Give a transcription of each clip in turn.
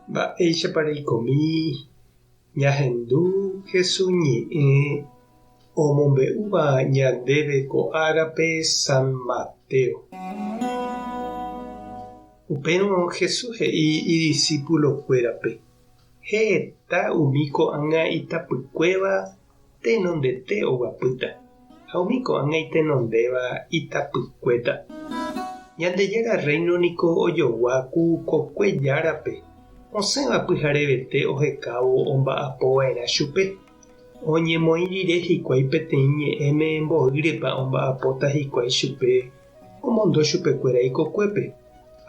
Mba'éichapa reikomi ñahendu Jesús ñe'ẽ omombe'úva ñandéve ko árape San Mateo? Upérõ Jesús he'i idisípulokuérape, Heta umi ko'ág̃a itapykuéva tenondete oguapýta, ha umi ko'ág̃a itenondéva itapykuéta. Ñandejára Rréino niko ojogua ku kokue járape, osẽva pyharevete ohekávo omba'apo va'erã chupe. Oñemoĩ rire hikuái peteĩ ñe'ẽme mboýrepa omba'apóta hikuái chupe, omondo chupekuéra ikokuépe.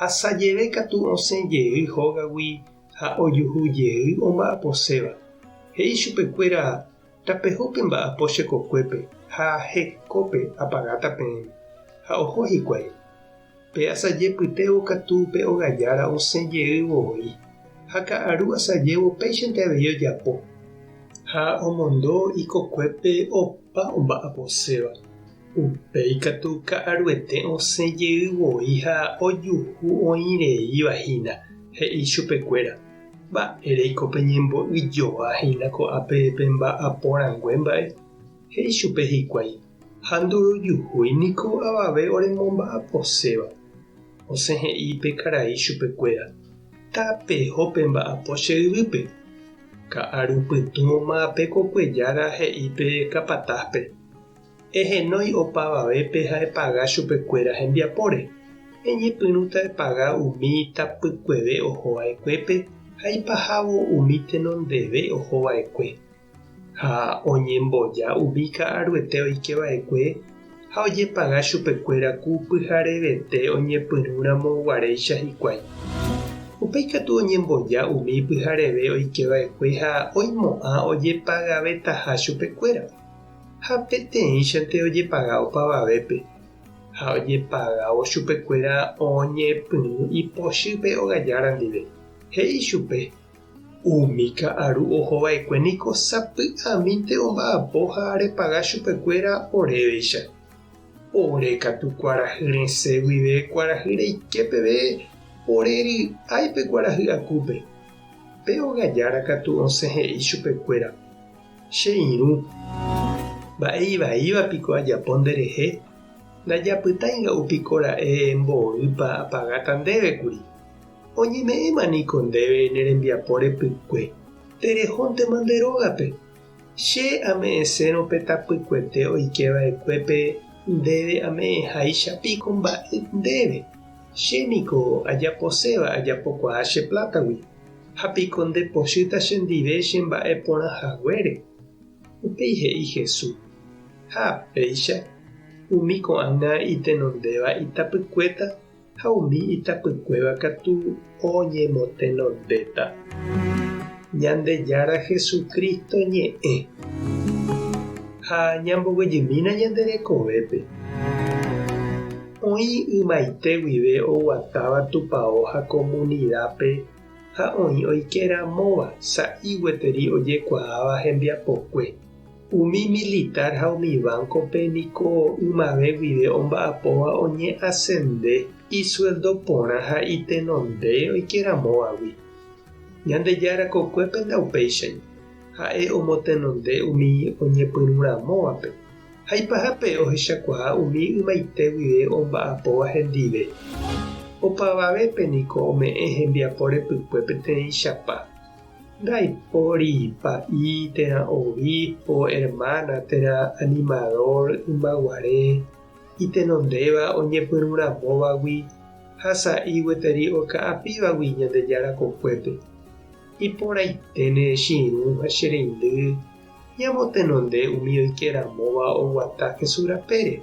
Asajeve katu osẽ jey hógagui ha ojuhu jey omba'aposéva. He'i chupekuéra, Tapeho pemba'apo che kokuépe ha hekópe apagáta peẽme. Ha oho hikuái. Pe asaje pytévo katu pe ogajára osẽ jey voi, ha ka'aru asajévo péichante avei ojapo. Ha omondo ikokuépe opa omba'aposéva. Upéi katu ka'aruete osẽ jey voi ha ojuhu oĩ reíva hína, he'i chupekuéra, Mba'éreiko peñembo'yjoa hína ko'ápe pemba'apo rangue mba'e? He'i chupe hikuái, Ha ndorojuhúi niko avave oremomba'aposéva. Osẽ he'i pe karai chupekuéra, Tapeho pemba'apo che yvýpe. Ka'aru pytũma pe kokuejára he'i pe kapatázpe. Ehenói opavavépe ha epaga chupekuéra hembiapóre. Eñepyrũta epaga umi tapykueve oho va'ekuépe ha ipahávo umi tenondeve oho va'ekue. Ha oñemboja umi ka'aruete oike va'ekue ha ojepaga chupekuéra ku pyharevete oñepyrũramo guaréicha hikuái. Upéi katu oñemboja umi pyhareve oike va'ekue ha oimo'ã ojepagavetaha chupekuéra. Ha peteĩchante ojepaga opavavépe, ha ojepagávo chupekuéra oñepyrũ ipochy pe ogajára ndive. He'i chupe, Umi ka'aru oho va'ekue niko sapy'amínte omba'apo ha repaga chupekuéra oréveicha. Ore katu kuarahy resẽ guive kuarahy reike peve ore ry'ái pe kuarahy akúpe. Pe ogajára katu osẽ he'i chupekuéra, Che irũ, mba'e ivaíva piko ajapo nderehe? Ndajapytái nga'u piko ra'e mboýpa apagáta ndéve kuri. Oñeme'ẽma niko ndéve ne rembiapo repykue, terehóntema nde rógape. Che ame'ẽsérõ pe tapykuete oike va'ekuépe ndéve ame'ẽháicha piko mba'e ndéve. Che niko ajaposéva ajapokuaa che plátagui. Ha piko nde pochýta chendive che mba'e porã haguére? Upéi he'i Jesús, Ha péicha, umi ko'ág̃a itenondéva itapykuéta ha umi itapykuéva katu oñemotenondéta. Ñandejára Jesucristo ñe'ẽ. Ha ñamboguejymína ñande rekovépe. Oĩ ymaite guive oguatáva tupao ha komunidápe ha oĩ oike ramóva sa'i gueteri ojekuaáva hembiapokue. Umi militar ha umi banco-pe niko ymave guive omba'apóva oñeasende isueldo porã ha itenonde oike ramóvagui. Ñandejára kokuépe ndaupéichai, ha'e omotenonde umi oñepyrũ ramóvape. Ha ipahápe ohechakuaa umi ymaite guive omba'apóva hendive. Opavavépe niko ome'ẽ hembiapo repykue peteĩchapa. Ndaipóri pa'i térã obispo, hermana térã animador ymaguare itenondéva oñepyrũramóvagui ha sa'i gueteri oka'apívagui Ñandejára kokuépe. Iporãiténe che irũ ha che reindy Ñamotenonde umi oike ramóva oguata Jesús rapére.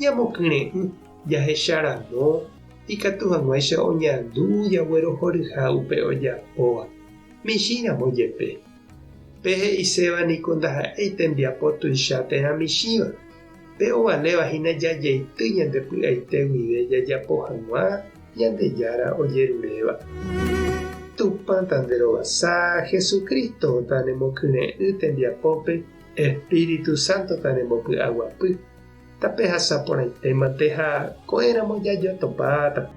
Ñamokyre'ỹ jahecha ramo ikatu hag̃uáicha oñandu jaguerohoryha upe ojapóva, michĩ ramo jepe. Pe he'iséva niko ndaha'éi tembiapo tuicha térã michĩva, pe ovaléva hína jajeity ñande py'aite guive jajapo hag̃ua Ñandejára ojeruréva. Tupã tanderovasa, Jesucristo tanemokyre'ỹ tembiapópe, Espíritu Santo tanembopy'aguapy. Tapehasa porãitémante ha ko'ẽramo jajotopáta.